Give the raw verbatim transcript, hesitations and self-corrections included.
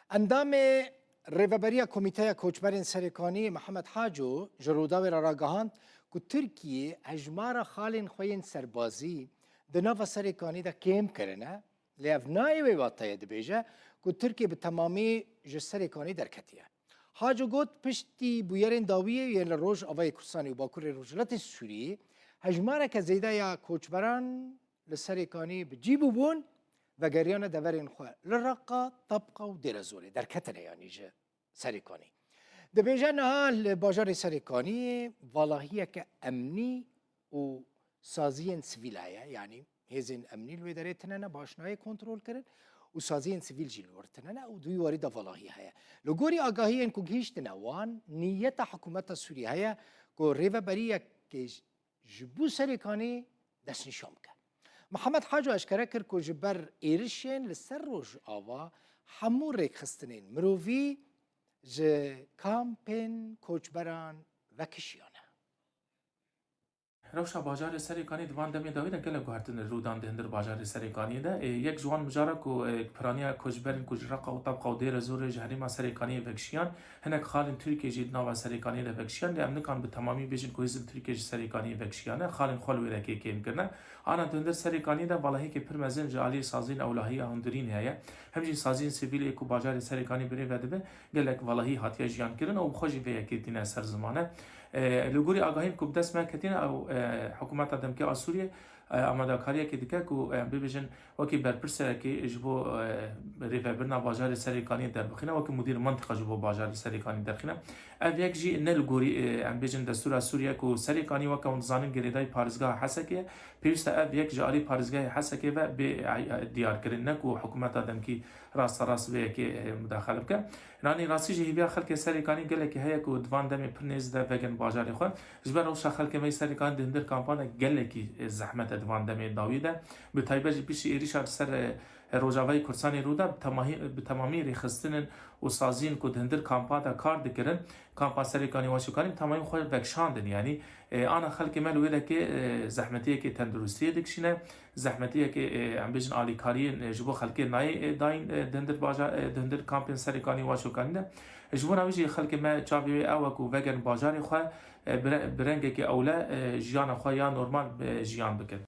Endamê Rêveberiya Komîteya Koçberên Serêkaniyê Mihemed Haco ji Rûdawê re ragihand ku Tirkiye hejmara xalên xwe yên serbazî di nava Serêkanî de kêm kirine, lê ev nayê wê wateyê dibêje ku Tirkiye bi temamî ji Serêkanî derketiye. Haco got, piştî bûyerên dawiyê yên li Rojavayê Kurdistanê û Bakurê Rojhilatê Sûriyê hejmareke zêde ya koçberan li Serêkanî bi cî bûbûn, vegeriyane deverên xwe li Reqa, Tebqa û Dêrezorê derketine, yanî ji Serêkanî. Dibêje niha li bajarê Serêkaniyê valahiyeke emnî û saziyên sivîl heye, yanî hêzên emnî li wê derê tine ne, baş nayê kontrol kirin û saziyên sivîl jî li wir tine ne û di wî warî de valahî heye. Li gorî agahiyên ku gihîştine wan, niyeta hikûmeta Sûriyê heye ku rêveberiyekê ji bo Serêkanî destnîşan bike. Mihemed Haco eşkere kir ku ji ber êrişên li ser Rojava hemû rêkxistinên mirovî ji kampên koçberan vekişiyane. Rewşa bajarê Serêkanî di van demê dawî de gelek guhertin rûdan di hundir bajarê Serêkaniyê de. Ê, yek ji wan mijara ku, ê, piraniya koçberên ku ji Reqa û Tebqa û Dêrezorê ji herêma Serêkaniyê vekişiyan, hinek xalên Tirkiyê jî di nava Serêkaniyê de vekişiyan, lê em nikan bi temamî bêjin ku hêzên Tirkiyê ji Serêkaniyê vekişiyane, xalên xwe li wê dekê kêm kirine. Ana di hundir Serêkaniyê de valahiyekê pir mezin ji aliyê saziyên ewlahiya hundirîn heye. Hem jî saziyên sivîlê ku bajarê Serêkanî bi rê ve dibe, gelek valahî hatiye jiyan kirin û bi xwe jî vê yekê tîne ser zimane. E, li gorî agahiyên ku bi dest me ketîne, ew, e, hikûmeta demkê a Sûriyê, e, amadekariyekê dike ku, e, em bibêjin wekî berpirserekê ji bo, e, rêvebirina bajarê Serêkaniyê derbixîne, wekî mudîr mentiqa ji bo bajarê Serêkanî derxîne. Ev yek jî ne li gorî, e, em bêjin destûra Sûriyê ku Serêkanî weke hûn dizanin girêdayî parêzgeha Hesekê ye, pêwîst e ev yek ji alî parêzgehê Hesekê ve bê, e, e, diyarkirin, ne ku hikûmeta demkî rasterast vê yekê, e, mudaxele bike. Yanî rastî jî hêviya xelkê Serêkanî gelekî heye ku di van demê pir nêz de vegerin bajarê xwe. Ji ber rewşa xelkê me yê Serêkanî di hundir kampan de gelekî, e, zehmet e di van demê dawî de. Bi taybet jî piştî êrîşa li ser, e, Rojavayê Kurdistanê rû da, bi temahî-, bi temamî rêxistinin û saziyên ku di hundir kampan de kar dikirin, kampa Serêkanî û Waşûkanî bi temamî xwe vekişandin. Yanî, e, ana xelkê me li wê dekê, e, zehmetiyekê tenduristiyê dikişîne, zehmetiyekê, e, em bêjin alîkariyên, e, ji bo xelkê nayê, e, dayîn, e, di hundir baja-, e, di hundir kampên Serêkanî û Waşûkanî de. Ji bona wî jî xelkê me çavê wê ew e ku vegerin bajarê xwe, e, bi re-, bi rengekî ewle, e, jiyana xwe ya normal, e, jiyan bikin.